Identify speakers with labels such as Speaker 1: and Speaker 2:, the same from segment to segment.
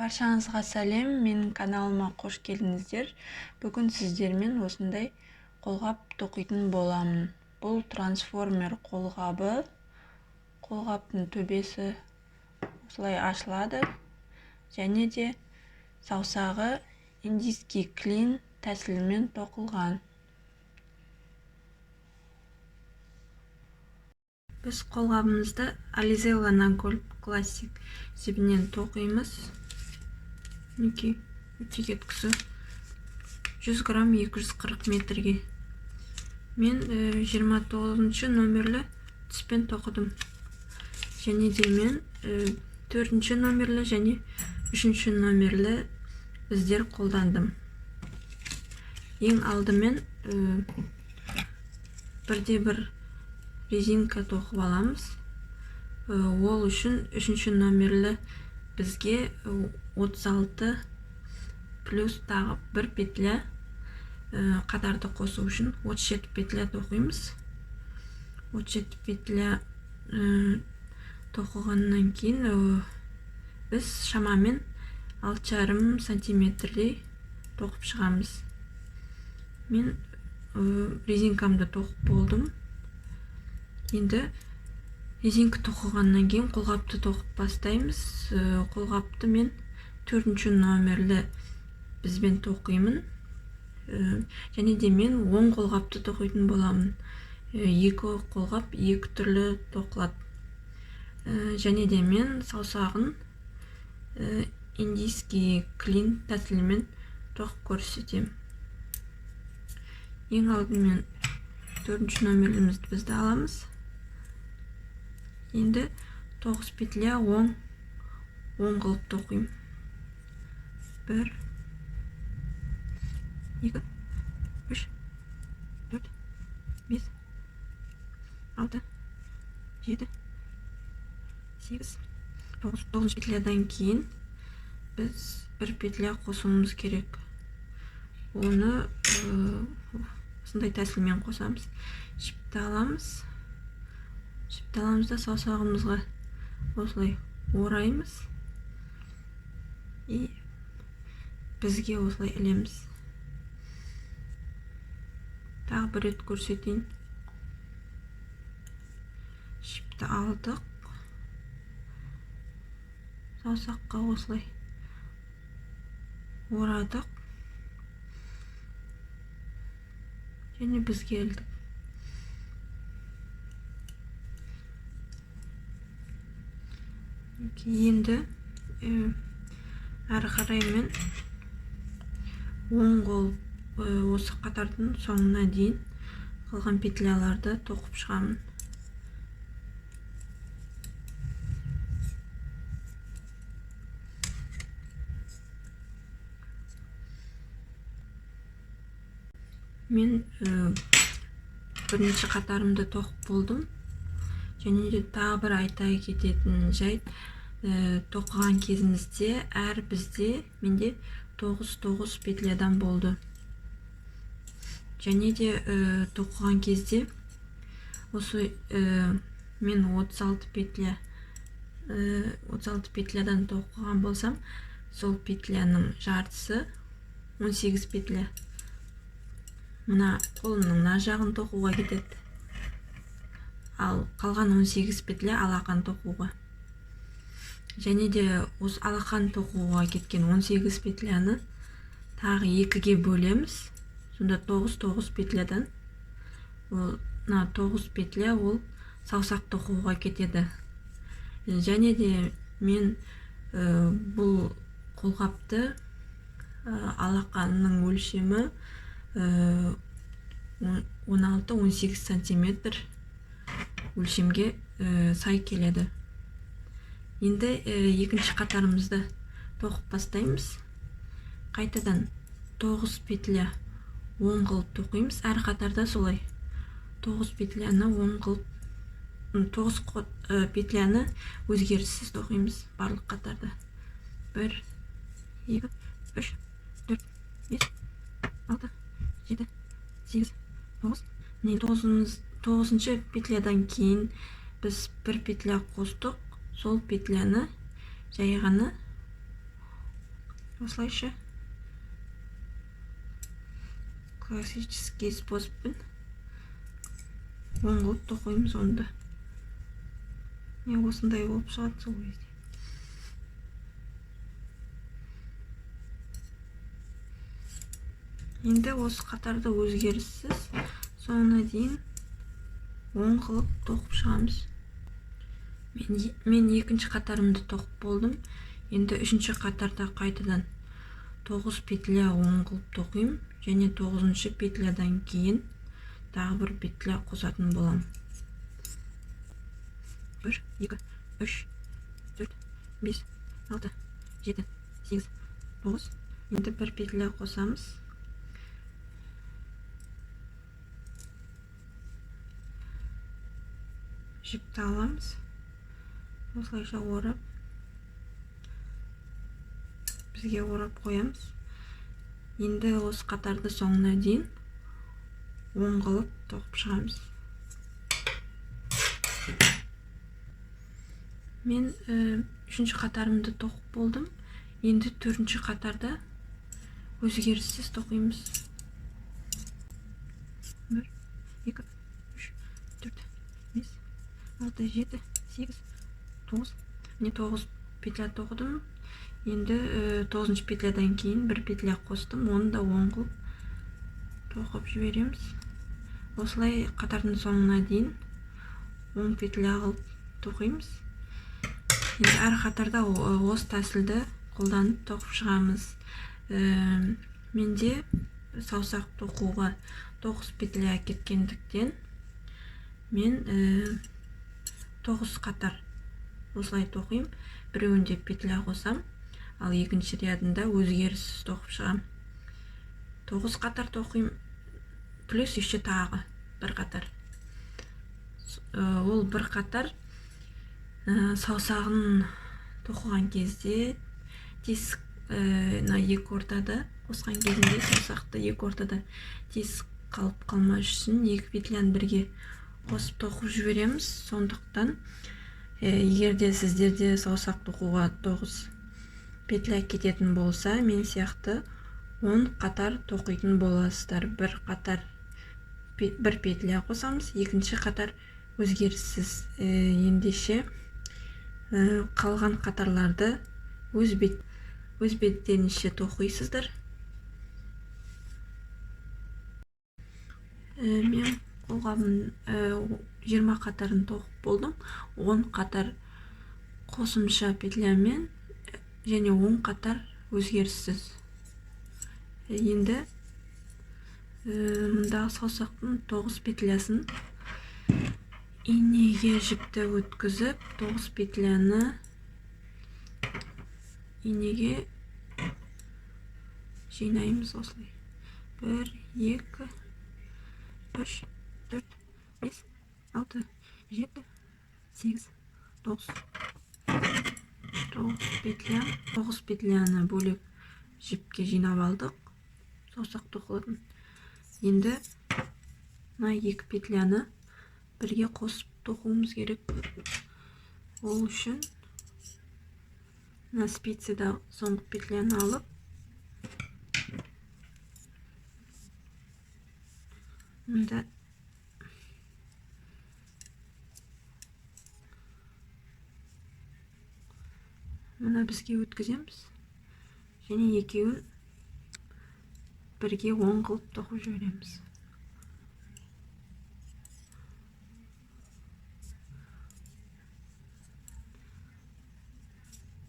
Speaker 1: Баршаңызға сәлем, менің каналыма қош келдіңіздер. Бүгін сіздермен осындай қолғап тоқитын боламын. Бұл трансформер қолғабы. Қолғаптың төбесі осылай ашылады. Және де саусағы индийский клин тәсілімен тоқылған. Біз қолғабымызды Alize Lana Gold Classic жібінен тоқимыз. Мінекей, этикеткасы 100 грамм 240 метрге. Мен 29 номерлі түспен тоқыдым. Және де мен 4 номерлі және 3 номерлі іздер қолдандым. Ең алдымен бірде бір резинка тоқып аламыз. Ол үшін 3 номерлі бізге 36 плюс тағы бір петля, қатарды қосу үшін 37 петля тоқимыз. 37 петля тоқығаннан кейін біз шамамен алты жарым сантиметрдей тоқып шығамыз. Мен резинкамды тоқып болдым. Енді резинка тоқығаннан кейін қолғапты тоқып бастаймыз. Қолғапты мен 4 номерлі бізбен тоқимын. Және де мен оң қолғапты тоқитын боламын. Екі қолғап екі түрлі тоқылады. Және де мен саусағын индийский клин тәсілімен тоқып көрсетемін. Ең алдымен 4 номерлімізді бізді аламыз. Енді 9 петля оң қылып тоқимын. 1, 2, 3, 4, 5, 6, 7, 8, 9. 9 петлядан кейін біз бір петля қосуымыз керек. Оны осындай тәсілмен қосамыз. Жіпті аламыз. Жіпті аламыз да саусағымызға осылай ораймыз. И бізге осылай ілеміз. Тағы бір рет көрсетейін. Жіпті алдық. Саусаққа осылай орадық. Және бізге ілдік. Енді әрі қарай мен оң қол осы қатардың соңына дейін қалған петляларды тоқып шығамын. Мен бірінші қатарымды тоқып болдым. Және де тағы бір айта кететін жайт, тоқыған кезімізде әр бізде менде 9-9 петлядан болды. Және де тоқыған кезде осы, мен 36 петлядан тоқыған болсам, сол петляның жартысы 18 петля. Мына қолымның мына жағын тоқуға кетеді. Ал қалған 18 петля алақан тоқуға. Және де осы алақан тоқуға кеткен 18 петляны тағы екіге бөлеміз. Сонда 9-9 петлядан ол мына 9 петля ол саусақ тоқуға кетеді. Және де мен бұл қолғапты, алақанның өлшемі, 16-18 сантиметр өлшемге сай келеді. Енді екінші қатарымызды тоқып бастаймыз. Қайтадан 9 петля оң қылып тоқимыз. Әр қатарда солай 9 петляны оң қылып, 9 петляны өзгеріссіз тоқимыз барлық қатарда. 1, 2, 3, 4, 5, 6, 7, 8, 9. Міне, тоғызыншы петлядан кейін біз бір петля қостық. Сол петляны жай ғана Осылайша классический способпен оң қылып тоқимыз онда. Міне, осындай болып шығады сол кезде. Енді осы қатарды өзгеріссіз соңына дейін оң қылып тоқып шығамыз. Мен екінші қатарымды тоқып болдым. Енді үшінші қатарда қайтадан 9 петля оң қылып тоқимын және 9-шы петлядан кейін тағы бір петля қосатын боламын. 1, 2, 3, 4, 5, 6, 7, 8, 9. Енді бір петля қосамыз. Жіпті аламыз. Осылайша орап, бізге орап қоямыз. Енді осы қатарды соңына дейін оң қылып тоқып шығамыз. Мен үшінші қатарымды тоқып болдым. Енді төртінші қатарда өзгеріссіз тоқимыз. 1, 2, 3, 4, 5, 6, 7, 8, 9. Міне 9 петля тоқыдым. Енді 9-шы петлядан кейін бір петля қостым, оны да оң қылып тоқып жібереміз. Осылай қатардың соңына дейін 10 петля қылып тоқимыз. Енді әр қатарда осы тәсілді қолданып тоқып шығамыз. Менде саусақ тоқуға 9 петля кеткендіктен мен 9 қатар осылай тоқимын. Біреуінде петля қосам, ал екінші рядында өзгеріссіз тоқып шығам. 9 қатар тоқимын, плюс еще тағы бір қатар. Ол бір қатар саусағын тоқыған кезде тесік, мына екі ортада қосқан кезінде саусақты екі ортада тесік қалып қалмас үшін екі петляны бірге қосып тоқып жібереміз. Сондықтан егер де сіздерде саусақ тоқуға 9 петля кететін болса, мен сияқты 10 қатар тоқитын боласыздар. Бір қатар бір петля қосамыз, екінші қатар өзгеріссіз. Ендеше қалған қатарларды өз беттерінше тоқисыздар. Мен қолғабын 20 қатарын тоқып болдым. 10 қатар қосымша петлямен және 10 қатар өзгеріссіз. Енді мұндағы саусақтың 9 петлясын инеге жіпті өткізіп, 9 петляны инеге жинаймыз осылай. 1, 2, 3, 4, 5, 6, 7, 8, 9. 9 петля. 9 петляны бөлек жіпке жинап алдық. Саусақ тоқылатын. Енді мына екі петляны бірге қосып тоқуымыз керек. Ол үшін мына спицада соңғы петляны алып, мында мына бізге өткіземіз және екеуін бірге оң қылып тоқып жібереміз.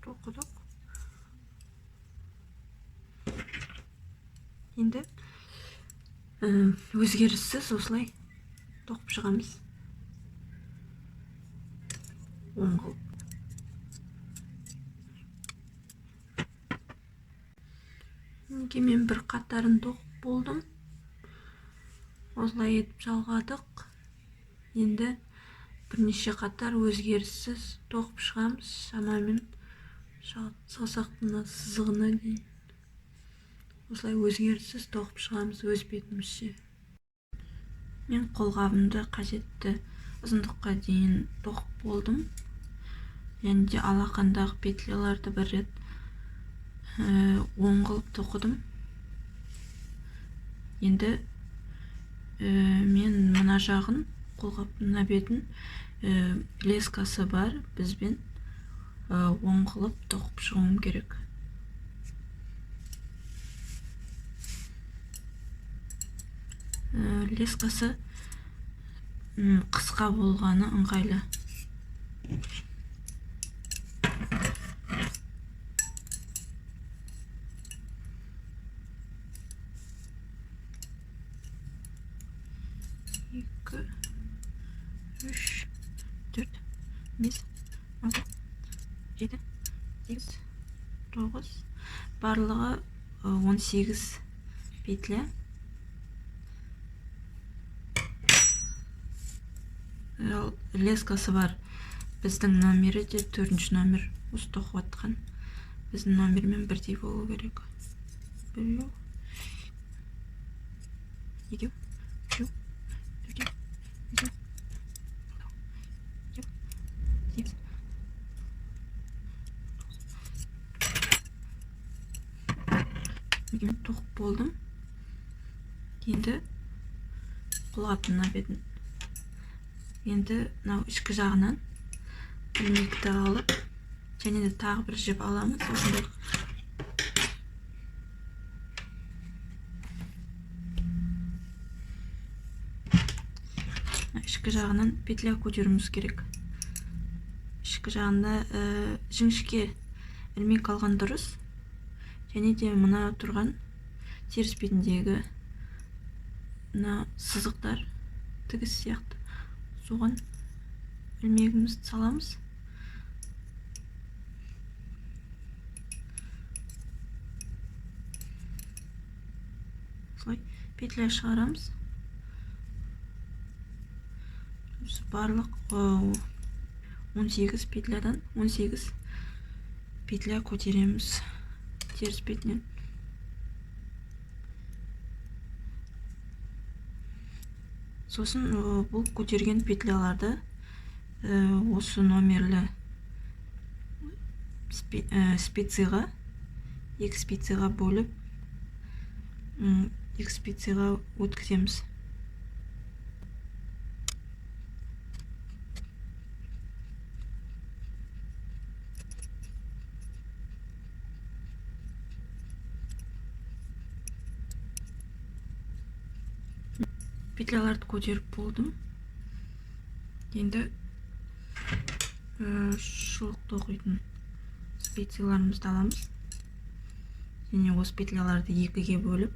Speaker 1: Тоқыдық. Енді өзгеріссіз осылай тоқып шығамыз. Оң қылып. Мінекей мен бір қатарын тоқып болдым. Осылай етіп жалғадық. Енді бірнеше қатар өзгеріссіз тоқып шығамыз, шамамен саусақтың сызығына дейін. Осылай өзгеріссіз тоқып шығамыз өз бетімізше. Мен қолғабымды қажетті ұзындыққа дейін тоқып болдым. Және де алақандағы петляларды бір рет Оң қылып тоқыдым. Енді мен мына жағын, қолғаптың мына бетін лескасы бар бізбен оң қылып тоқып шығуым керек. Лескасы қысқа болғаны ыңғайлы. 2, 3, 4, 5, 6, 7, 8, 9. Барлығы 18 петля. Ал лескасы бар біздің номері де 4-ші номер, осы тоқып жатқан біздің номермен бірдей болу керек. 1, 2, 3, 4, 5, 6, 7, 8. Мен тоқып болдым. Енді қолғаптың мына бетін, енді мынау ішкі жағынан ілмекті алып, және де тағы бір жіп аламыз осындай. Ішкі жағынан петля көтеруіміз керек. Ішкі жағында жіңішке ілмек алған дұрыс. Және де мына тұрған теріс бетіндегі мына сызықтар тігіс сияқты, соған ілмегімізді саламыз. Осылай петля шығарамыз. Барлық 18 петлядан 18 петля көтереміз теріс бетінен. Сосын бұл көтерген петляларды осы номерлі спицыға, екі спицыға бөліп, екі спицыға өткіземіз. Петляларды көтеріп болдым. Енді шұлық тоқитын спицаларымызды аламыз. Және осы петляларды екіге бөліп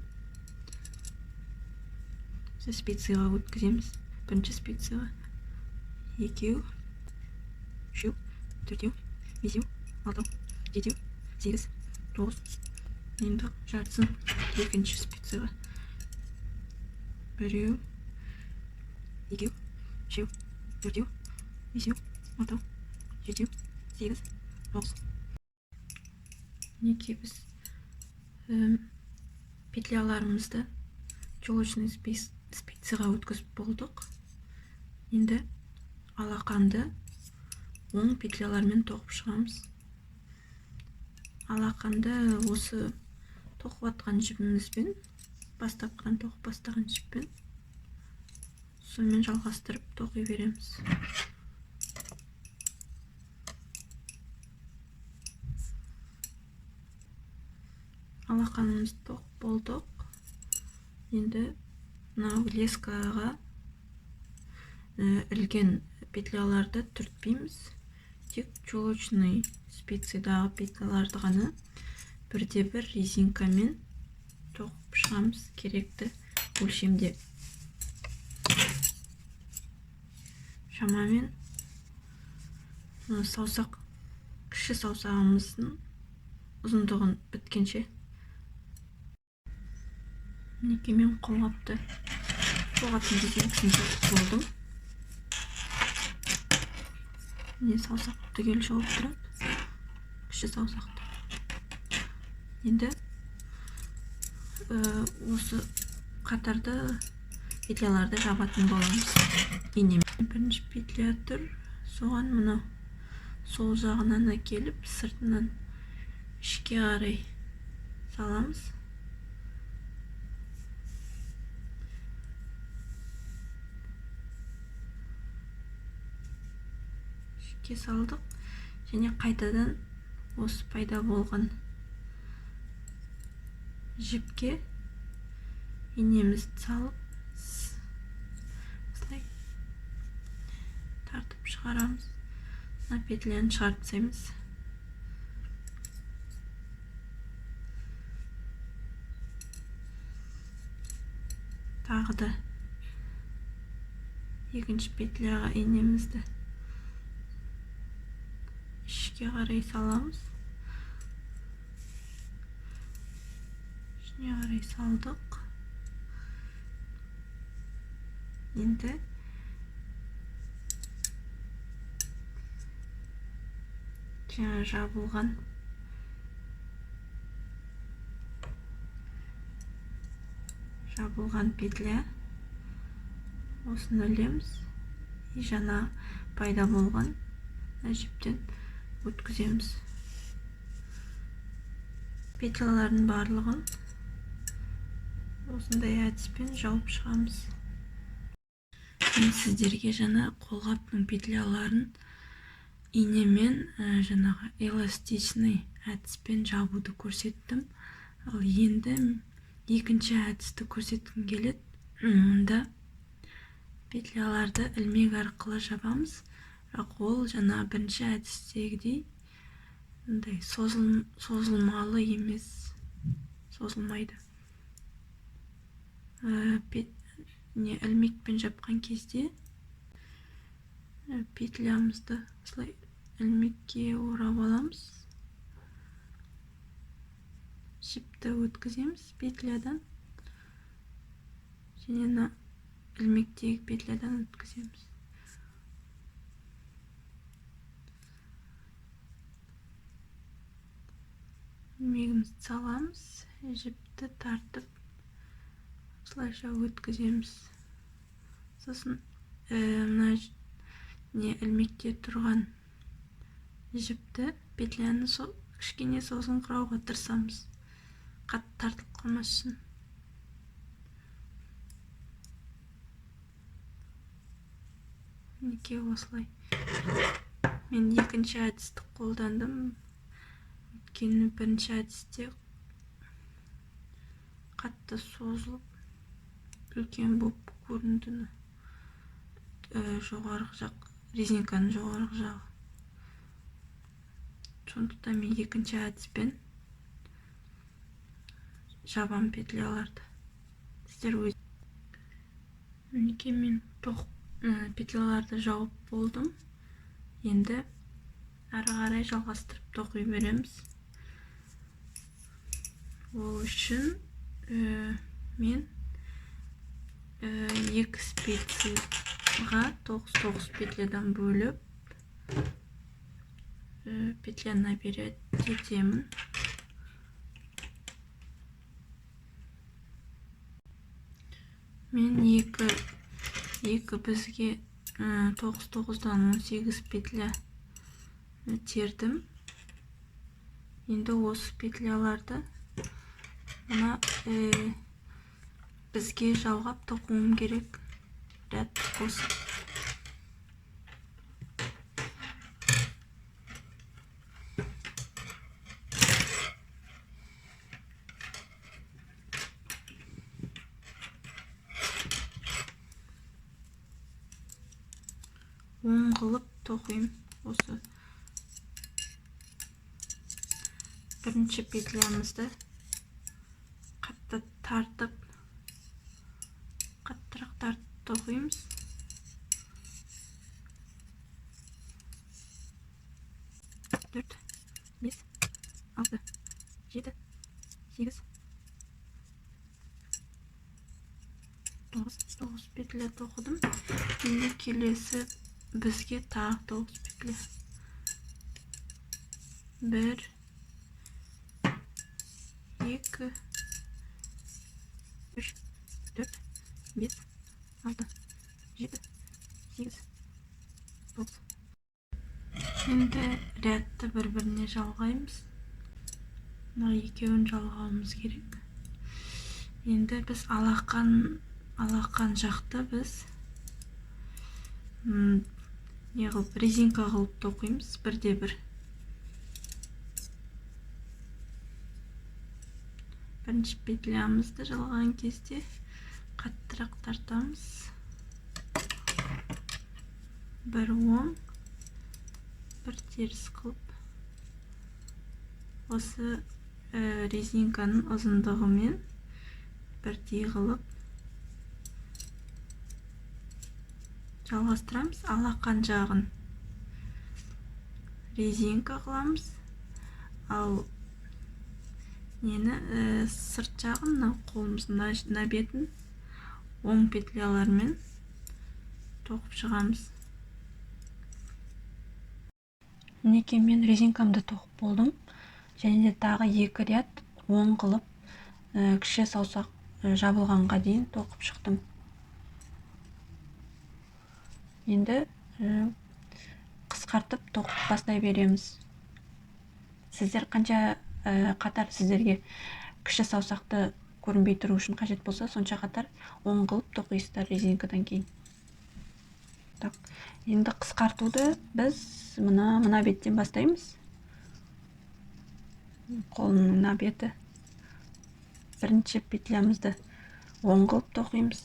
Speaker 1: спицаға өткіземіз. Бірінші спицаға 2, 3, 4, 5, 6, 7, 8, 9. Енді жартысын екінші спицаға. 1, 2, 3, 4, 5, 6, 7, 8, 9. Мінекей біз петляларымызды чулочный спицаға өткізіп болдық. Енді алақанды оң петлялармен тоқып шығамыз. Алақанды осы тоқып жатқан жібімізбен, бастапқыдан тоқып бастаған жіппен, сонымен жалғастырып тоқи береміз. Алақанымызды тоқып болдық. Енді мынау лескаға ілген петляларды түртпейміз. Тек чулочный спицадағы петляларды ғана бірде-бір резинкамен тоқып шығамыз керекті өлшемде. Шамамен саусақ, кіші саусағымыздың ұзындығын біткенше. Мінекей мен қолғаптың резинкасын тоқып болдым. Міне саусақ түгел жауып тұрады, кіші саусақты. Енді осы қатарды петляларды жабатын боламыз. Инемен бірінші петля тұр, соған мынау сол жағынан әкеліп сыртынан ішке қарай саламыз. Ішке салдық және қайтадан осы пайда болған жіпке инемізді салып осылай тартып шығарамыз. Мына петляны шығарып тастаймыз. Тағы да екінші петляға инемізді ішке қарай саламыз. Ішіне қарай салдық. Енді жаңа жабылған петля осыны ілеміз. И жаңа пайда болған жіптен өткіземіз. Петлялардың барлығын осындай әдіспен жауып шығамыз. Мен сіздерге жаңа қолғаптың петляларын инемен, жаңағы эластичный әдіспен жабуды көрсеттім. Ал енді екінші әдісті көрсеткім келеді. Мұнда петляларды ілмек арқылы жабамыз. Бірақ ол жаңа бірінші әдістегідей мындай созылмалы емес, созылмайды. Ілмекпен жапқан кезде, петлямызды осылай ілмекке орап аламыз. Жіпті өткіземіз петлядан және мына ілмектегі петлядан өткіземіз. Ілмегімізді саламыз, жіпті тартып осылайша өткіземіз. Сосын, мына ілмекте тұрған жіпті петляны кішкене созылыңқырауға тырысамыз, қатты тартылып қалмас үшін. Мінекей осылай. Мен екінші әдісті қолдандым. Өйткені бірінші әдісте қатты созылып үлкен болып көрінді. Жоғарғы жақ, резинканың жоғарғы жағы. Сондықтан мен екінші әдіспен жабам петляларды. Сіздер өз Мінекей мен петляларды жауып болдым. Енді ары қарай жалғастырып тоқи береміз. Ол үшін, мен, екі спицаға тоғыз-тоғыз петлядан бөліп, петля набирать етемін. Мен екі бізге, тоғыз тоғыздан он сегіз петля тердім. Енді осы петляларды мына, бізге жалғап тоқуым керек, ряд қосып. Оң қылып тоқимын. Осы бірінші петлямызды қатты тартып, қаттырақ тартып тоқимыз. 4, 5, 6, 7, 8, 9, 9 петля тоқыдым. Енді келесі бізге тағы 9 петля. 1, 2, 3, 4, 5, 6, 7, 8, 9. Енді рядты бір-біріне жалғаймыз. Мына екеуін жалғауымыз керек. Енді біз алақан жақты біз не қылып, резинка қылып тоқимыз бірде бір. Бірінші петлямызды жалған кезде қаттырақ тартамыз. Бір оң, бір теріс қылып осы резинканың ұзындығымен бірдей қылып жалғастырамыз. Алақан жағын резинка қыламыз, ал нені сырт жағын, мына қолымыздың мына бетін оң петлялармен тоқып шығамыз. Мінекей мен резинкамды тоқып болдым. Және де тағы 2 ряд оң қылып, кіші саусақ жабылғанға дейін тоқып шықтым. Енді қысқартып тоқып бастай береміз. Сіздер қанша қатар сіздерге кіші саусақты көрінбей тұру үшін қажет болса, сонша қатар оң қылып тоқисыздар резинкадан кейін. Так, енді қысқартуды біз мына беттен бастаймыз. Қолының мына беті. Бірінші петлямызды оң қылып тоқимыз.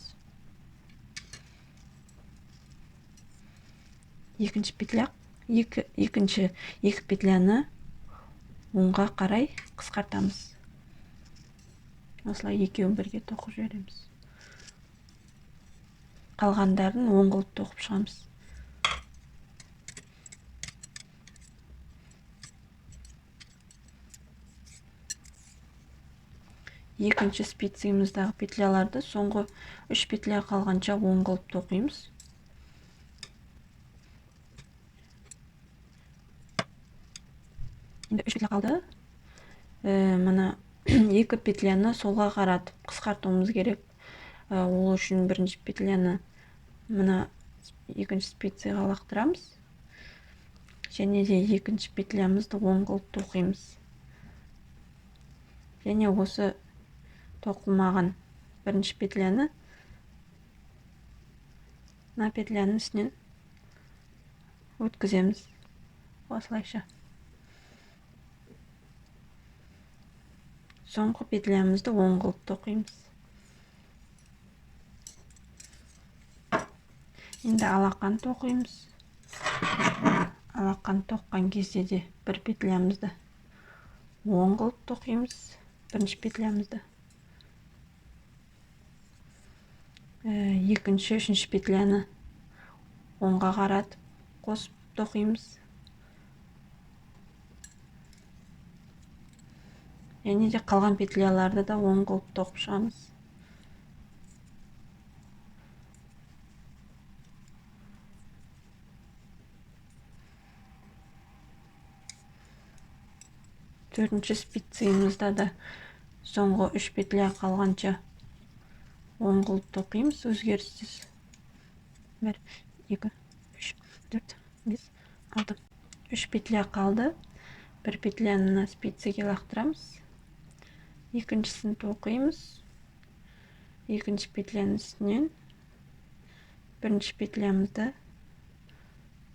Speaker 1: Екінші петля, екі, екінші екі петляны оңға қарай қысқартамыз. Осылай екеуін бірге тоқып жібереміз. Қалғандарын оң қылып тоқып шығамыз. Екінші спицамыздағы петляларды соңғы 3 петля қалғанша оң қылып тоқимыз. Енді 3 петля қалды. Мына 2 петляны солға қаратып қысқартуымыз керек. Ол үшін бірінші петляны мына екінші спицаға лақтырамыз. Және де екінші петлямызды оң қылып тоқимыз. Және осы тоқылмаған бірінші петляны мына петляның үстінен өткіземіз. Осылайша. Соңғы петлямызды оң қылып тоқимыз. Енді алақан тоқимыз. Алақан тоққан кезде де бір петлямызды оң қылып тоқимыз. Бірінші петлямызды. Екінші, үшінші петляны оңға қаратып қосып тоқимыз. Және де қалған петляларды да оң қылып тоқып шығамыз. Төртінші спицамызда да соңғы 3 петля қалғанша оң қылып тоқимыз өзгеріссіз. 1, 2, 3, 4, 5, 6. 3 петля қалды. Бір петляны мына спицаға лақтырамыз. Екіншісін тоқимыз. Екінші петляның үстінен бірінші петлямызды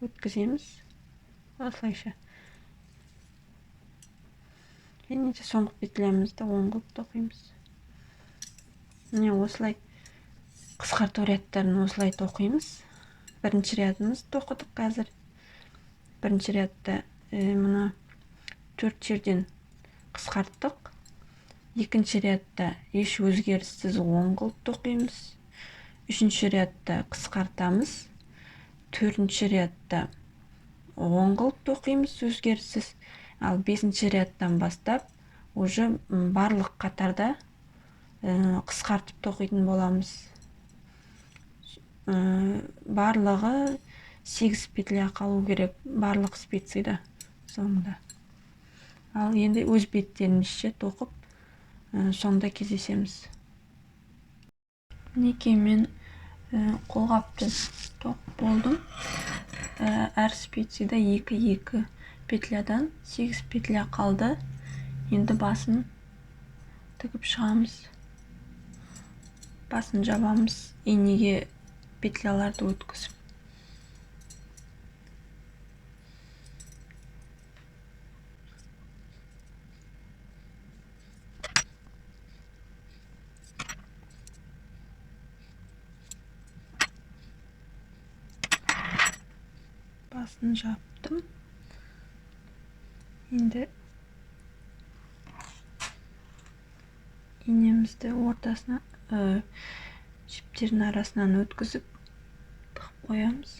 Speaker 1: өткіземіз. Осылайша. Және де соңғы петлямызды оң қылып тоқимыз. Міне осылай қысқарту рядтарын осылай тоқимыз. Бірінші рядымызды тоқыдық қазір. Бірінші рядта мына 4 жерден қысқарттық. Екінші рядта еш өзгеріссіз оң қылып тоқимыз. Үшінші рядта қысқартамыз. Төртінші рядта оң қылып тоқимыз өзгеріссіз. Ал бесінші рядтан бастап уже барлық қатарда қысқартып тоқитын боламыз. Барлығы 8 петля қалу керек барлық спицада соңында. Ал енді өз беттерімізше тоқып, соңында кездесеміз. Мінекей мен қолғапты тоқып болдым. Әр спицада 2-2 петлядан 8 петля қалды. Енді басын тігіп шығамыз. Басын жабамыз, инеге петляларды өткізіп. Басын жаптым. Енді инемізді ортасына, жіптердің арасынан өткізіп тығып қоямыз.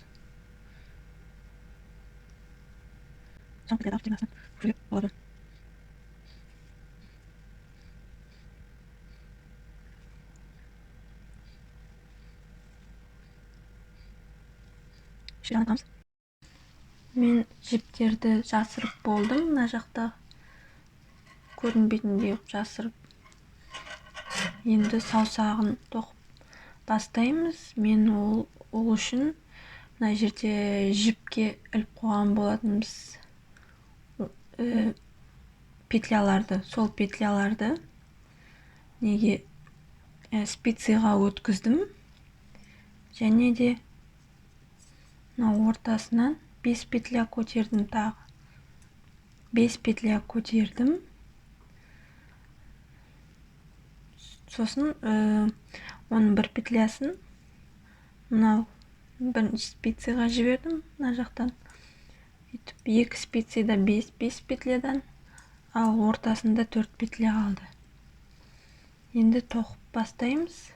Speaker 1: Мен жіптерді жасырып болдым, мына жақта көрінбейтіндей қылып жасырып. Енді саусағын тоқып бастаймыз. Мен ол үшін мына жерде жіпке іліп қойған болатынбыз петляларды. Сол петляларды неге спицыға өткіздім. Және де мына ортасынан 5 петля көтердім тағы. 5 петля көтердім. Сосын оның бір петлясын мынау бірінші спицыға жібердім мына жақтан. Өйтіп екі спицыда 5-5 петлядан, ал ортасында 4 петля қалды. Енді тоқып бастаймыз.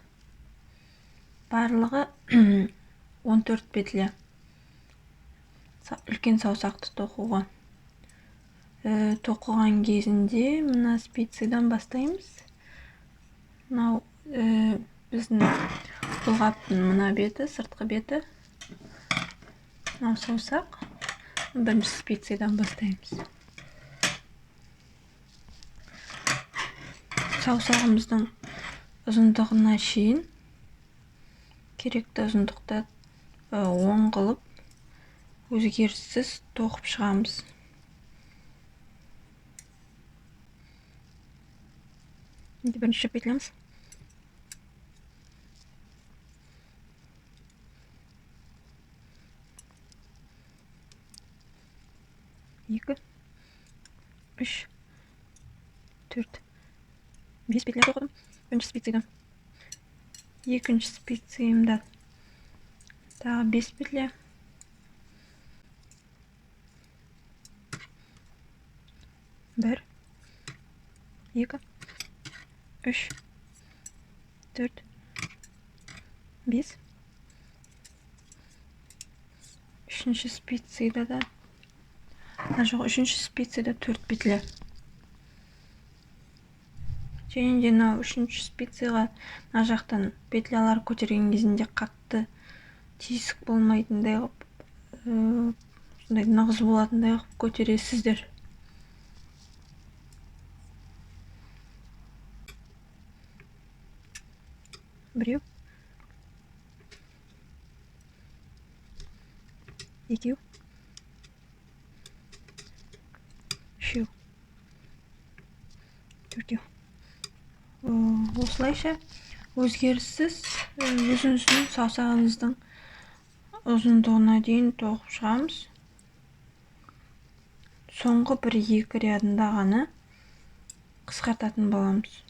Speaker 1: Барлығы 14 петля. Үлкен саусақты тоқуға. Тоқыған кезінде мына спицыдан бастаймыз. Мынау біздің қолғаптың мына беті, сыртқы беті. Мынау саусақ. Бірінші спицыдан бастаймыз. Саусағымыздың ұзындығына шейін керекті ұзындықта оң қылып өзгеріссіз тоқып шығамыз. Енді бірінші петлямыз. 2, 3, 4, 5 петля тоқыдым. Бірінші спицыдан. Екінші спицымда тағы 5 петля. 1, 2, 3, 4, 5. Үшінші спицыда да, жоқ, үшінші спицыда 4 петля. Және де мынау үшінші спицыға мына жақтан петлялар көтерген кезінде қатты тесік болмайтындай қылып, сондай нығыз болатындай қылып көтересіздер. Біреу, екеу, үшеу, төртеу. Осылайша өзгеріссіз өзіңіздің саусағыңыздың ұзындығына дейін тоқып шығамыз. Соңғы бір-екі рядында ғана қысқартатын боламыз.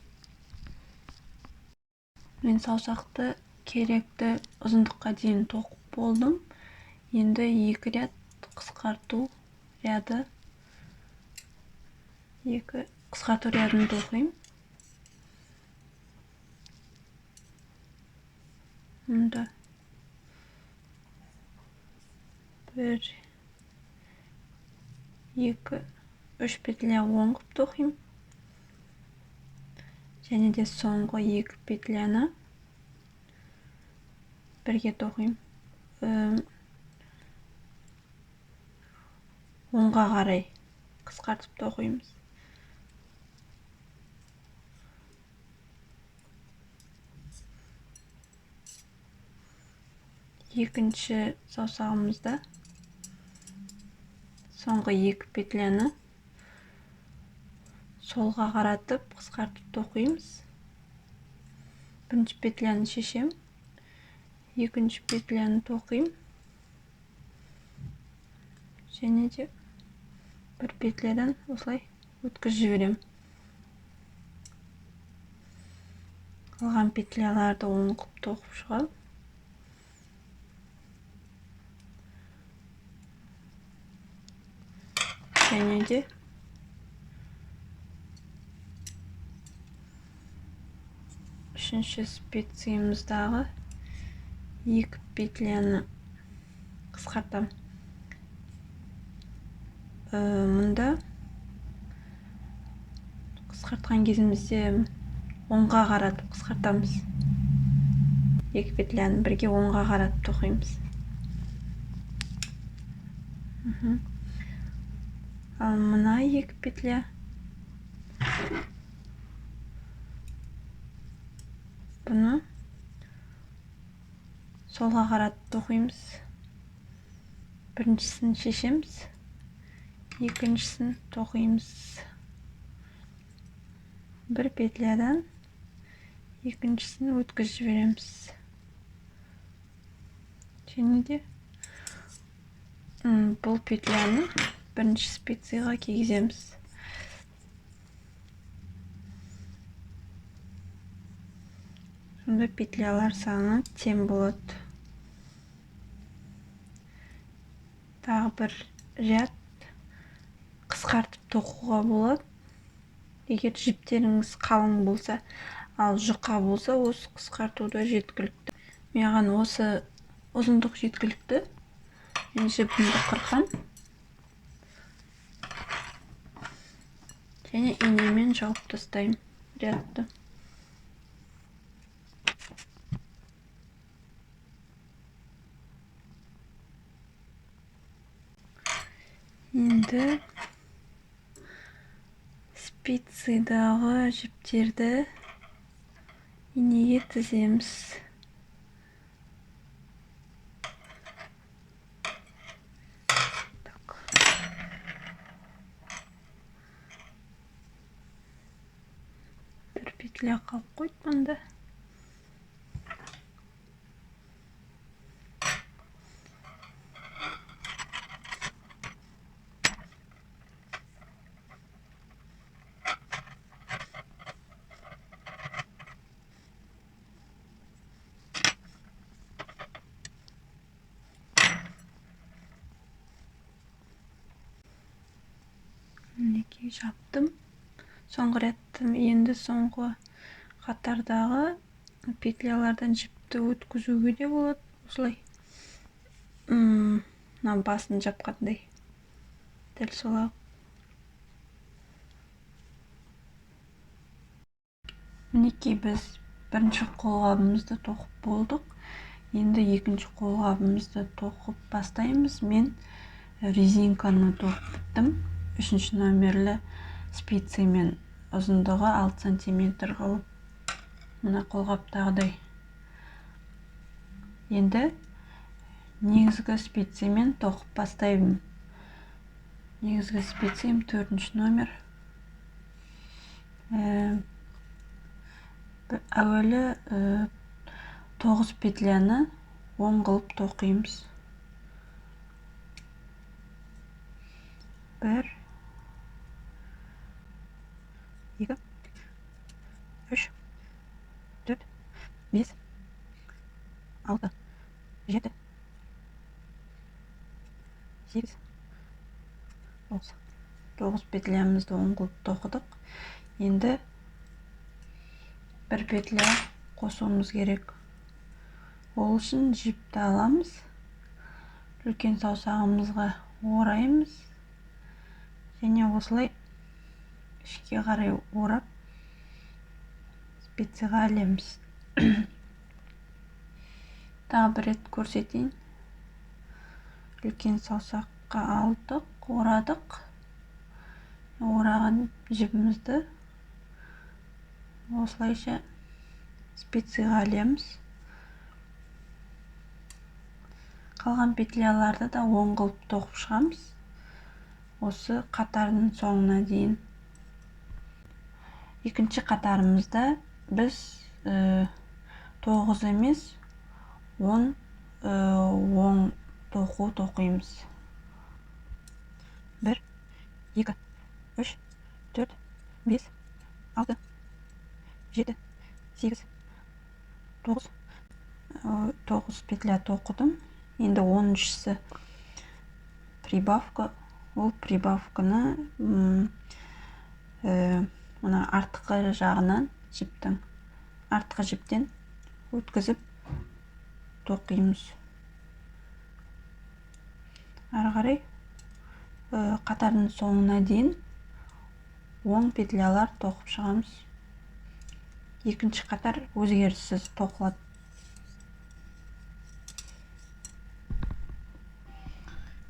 Speaker 1: Мен саусақты керекті ұзындыққа дейін тоқып болдым. Енді 2 ряд қысқарту ряды, 2 қысқарту рядын тоқимын. Мұнда 1, 2, 3 петля оң қылып тоқимын. Және де соңғы 2 петляны бірге тоқимын. Оңға қарай қысқартып тоқимыз. Екінші саусағымызда соңғы 2 петляны Солға қаратып, қысқартып тоқимыз. Бірінші петляны шешем, екінші петляны тоқимын. Және де бір петлядан осылай өткізіп жіберемін. Қалған петляларды оң қылып тоқып шығамын. Және де үшінші специямыздағы екі петляны қысқартамын. Мұнда қысқартқан кезімізде оңға қаратып қысқартамыз. Екі петляны бірге оңға қаратып тоқимыз. Ал мына екі петля бұны солға қаратып тоқимыз. Біріншісін шешеміз, екіншісін тоқимыз. Бір петлядан екіншісін өткізіп жібереміз. Және де бұл петляны бірінші спицаға кигіземіз. Сонда петлялар саны тең болады. Тағы бір ряд қысқартып тоқуға болады. Егер жіптеріңіз қалың болса, ал жұқа болса, осы қысқартуда жеткілікті. Маған осы ұзындық жеткілікті. Мен жіпімді қырқам. Және инемен жауып тастаймын рядты. Енді спицыдағы жіптерді инеге тіземіз. Так. Бір петля қалып қойды мұнда. Мінекей жаптым. Соңғы рядты енді соңғы қатардағы петлялардан жіпті өткізуге де болады. Осылай. Мына басын жапқандай. Дәл солай. Мінекей біз бірінші қолғабымызды тоқып болдық. Енді екінші қолғабымызды тоқып бастаймыз. Мен резинканы тоқып біттім. Үшінші номерлі спицамен ұзындығы 6 сантиметр қылып мына қолғаптағыдай. Енді негізгі спицамен тоқып бастаймын. Негізгі спицам 4-ші номер. Әуелі 9 петляны оң қылып тоқимыз. 1, 2, 3, 4, 5, 6, 7, 8, 9. 9 петлямызды оң қылып тоқыдық. Енді бір петля қосуымыз керек. Ол үшін жіпті аламыз, үлкен саусағымызға ораймыз және осылай ішке қарай орап спицаға ілеміз. Тағы бір рет көрсетейін. Үлкен саусаққа алдық, орадық. Ораған жібімізді осылайша спицаға ілеміз. Қалған петляларды да оң қылып тоқып шығамыз. Осы қатардың соңына дейін. Екінші қатарымызда біз 9 емес 10 оң тоқу тоқимыз. 1 2 3 4 5 6 7 8 9. 9 петля тоқыдым. Енді 10-шысы прибавка. Ол прибавканы мына артқы жағынан жіптің артқы жіптен өткізіп тоқимыз. Ары қарай қатардың соңына дейін оң петлялар тоқып шығамыз. Екінші қатар өзгеріссіз тоқылады.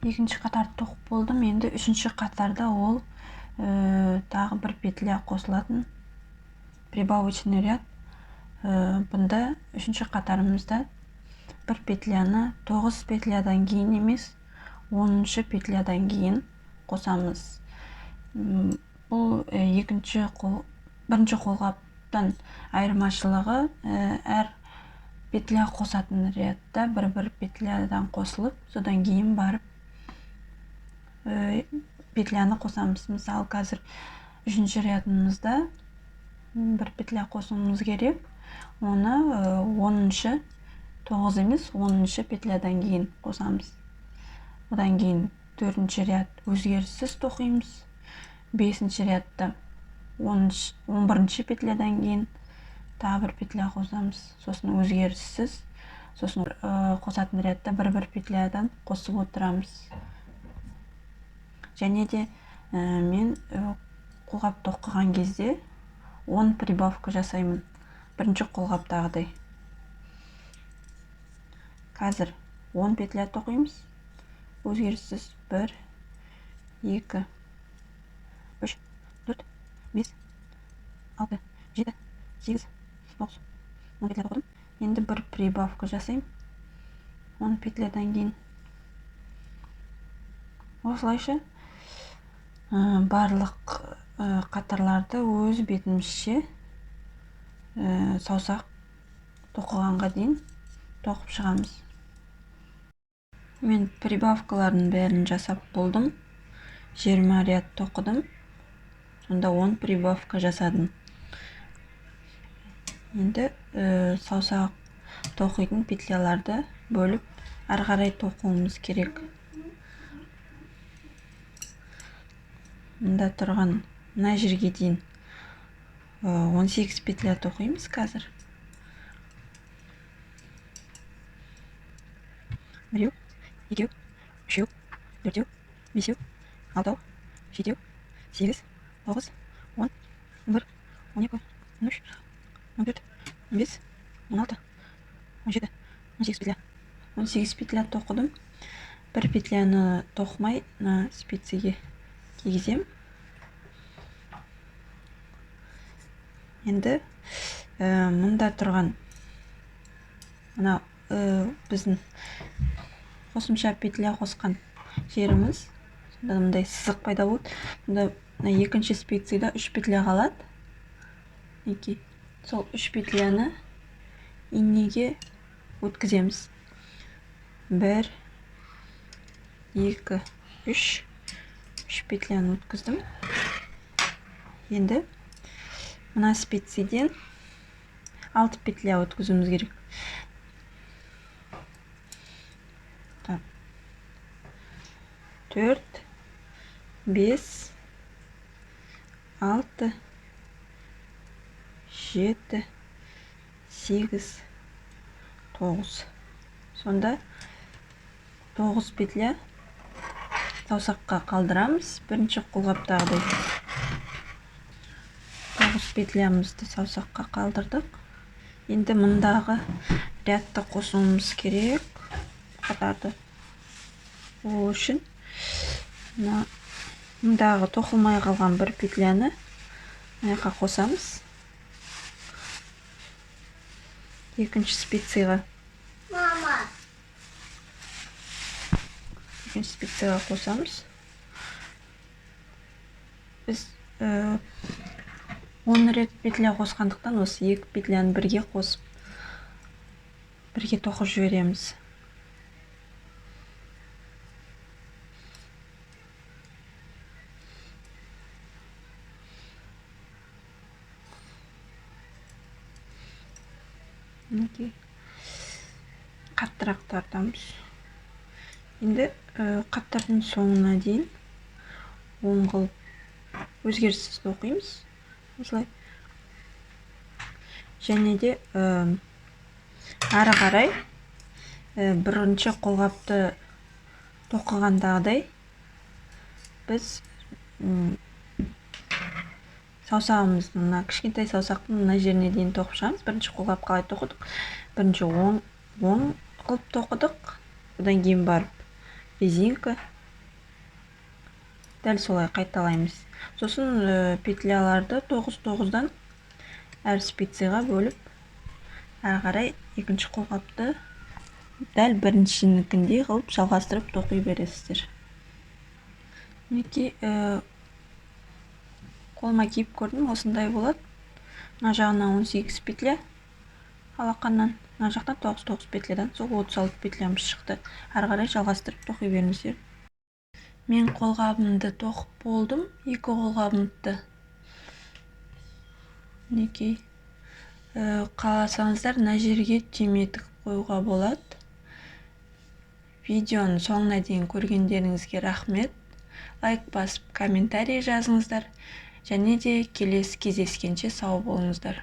Speaker 1: Екінші қатар тоқып болдым. Енді үшінші қатарда ол тағы бір петля қосылатын прибавочный ряд. Бұнда үшінші қатарымызда бір петляны 9 петлядан кейін емес, 10-шы петлядан кейін қосамыз. Бұл екінші қол, бірінші қолғаптан айырмашылығы, әр петля қосатын рядта бір-бір петлядан қосылып, содан кейін барып петляны қосамыз. Мысалы, қазір үшінші рядымызда бір петля қосуымыз керек. Оны 10-шы, 9 емес, 10-шы петлядан кейін қосамыз. Одан кейін төртінші ряд өзгеріссіз тоқимыз. Бесінші рядта 11-ші петлядан кейін тағы бір петля қосамыз. Сосын өзгеріссіз, сосын қосатын рядта бір-бір петлядан қосып отырамыз. Және де мен қолғап тоқыған кезде 10 прибавка жасаймын. Бірінші қолғаптағыдай. Қазір 10 петля тоқимыз. Өзгеріссіз 1, 2, 3, 4, 5, 6, 7, 8, 9, 10 петля тоқыдым. Енді бір прибавка жасаймын. 10 петлядан кейін. Осылайша барлық қатарларды өз бетімізше саусақ тоқығанға дейін тоқып шығамыз. Мен прибавкалардың бәрін жасап болдым. 20 ряд тоқыдым. Сонда 10 прибавка жасадым. Енді саусақ тоқитын петляларды бөліп ары қарай тоқуымыз керек. Мында тұрған мына жерге дейін 18 петля тоқимыз қазір. 1, 2, 3, 4, 5, 6, 7, 8, 9, 10, 11, 12, 13, 14, 15, 16, 17, 18 петля. 18 петля тоқыдым. Бір петляны тоқымай мына спицеге кигізем. Енді мында тұрған мына біздің қосымша петля қосқан жеріміз, сонда мындай сызық пайда болады. Сонда мына екінші спицеда 3 петля қалады. Мінекей, сол 3 петляны инеге өткіземіз. 1, 2, 3. 3 петляны өткіздім. Енді мына спицеден 6 петля өткізуіміз керек. Так. 4, 5, 6, 7, 8, 9. Сонда 9 петля саусаққа қалдырамыз. Бірінші қолғаптағыдай 9 петлямызды саусаққа қалдырдық. Енді мындағы рядты қосуымыз керек, қатарды. Ол үшін мындағы тоқылмай қалған бір петляны мына жаққа қосамыз. Екінші спицаға.
Speaker 2: Мама.
Speaker 1: Екінші спицаға қосамыз. Біз 10 рет петля қосқандықтан осы екі петляны бірге қосып, бірге тоқып жібереміз. Мінекей, қаттырақ тартамыз. Енді қаттардың соңына дейін оң қылып өзгеріссіз тоқимыз. Осылай. Және де ары қарай бірінші қолғапты тоқығандағыдай біз саусағымыздың мына кішкентай саусақтың мына жеріне дейін тоқып шығамыз. Бірінші қолғап қалай тоқыдық? Бірінші оң қылып тоқыдық. Одан кейін барып резинка. Дәл солай қайталаймыз. Сосын петляларды тоғыз тоғыздан әр спицаға бөліп, әрі қарай екінші қолғапты дәл біріншінікіндей қылып жалғастырып тоқи бересіздер. Мінекей, қолыма киіп көрдім, осындай болады. Мына жағынан 18 петля алақаннан, мына жақтан тоғыз тоғыз петлядан сол 36 петлямыз шықты. Әрі қарай жалғастырып тоқи беріңіздер. Мен қолғабымды тоқып болдым, екі қолғабымды. Мінекей, қаласаңыздар мына жерге түйме тігіп қоюға болады. Видеоның соңына дейін көргендеріңізге рахмет. Лайк басып, комментарий жазыңыздар. Және де келесі кездескенше сау болыңыздар.